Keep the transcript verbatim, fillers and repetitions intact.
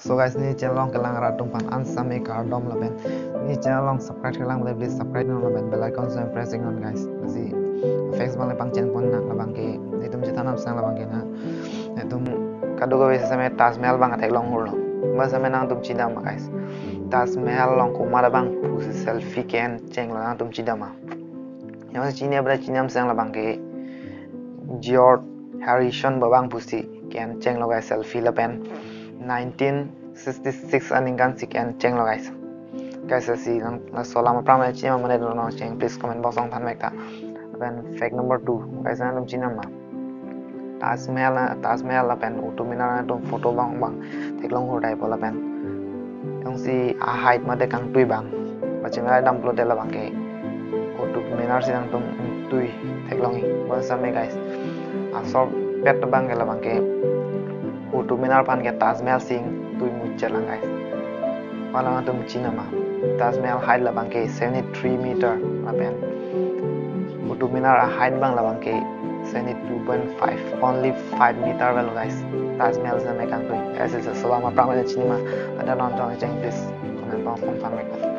So guys, ne channel along kelang arat atum aphan an sitame kardom lapen ne channel along subscribe kelang le please subscribe non lapen bell icon so press non guys. Lasi facts abang le pangcheng pon nang labang ke, netum chethan nang sang labang ke na. Netum kadokave sitame Taj Mahal abang theklong hurlo. Ba sitame nangtum chinidam ma guys, Taj Mahal along komat abang pusi selfie ke-en chenglo, nangtum chinidam ma? Jongsi chini abang chinidam sang labang ke George Harrison abang pusi ke-en chenglo guys selfie lapen nineteen sixty-six aningkan si ke-en chenglo guys. Guys, lasi nang laso alam aphrang le chini ma mane do nang cheng, please comment box along than mek tha. Lapen fact number two guys, nangtum chinidam ma? Taj Mahal na, Taj Mahal lapen Qutub Minar nangtum photo abang abang theklong hur dai po lapen jongsi a height mate kangtui abang pachini dam pulote labang ke Qutub Minar si nangtum tui theklongji. Ba sitame guys, asor pet abang ke labang ke Qutub Minar aphan ke Taj Mahal si tui muchot lang guys. Pala nangtum chinidam ma? Taj Mahal height labang ke seventy-three meter lapen Qutub Minar a height abang labang ke seventy-two point five, only five meter avelo guys. Taj Mahal sitame kangtui. Guys, laso alam aphrang le chini ma, ada nangtum cheng, please comment box along than mek tha.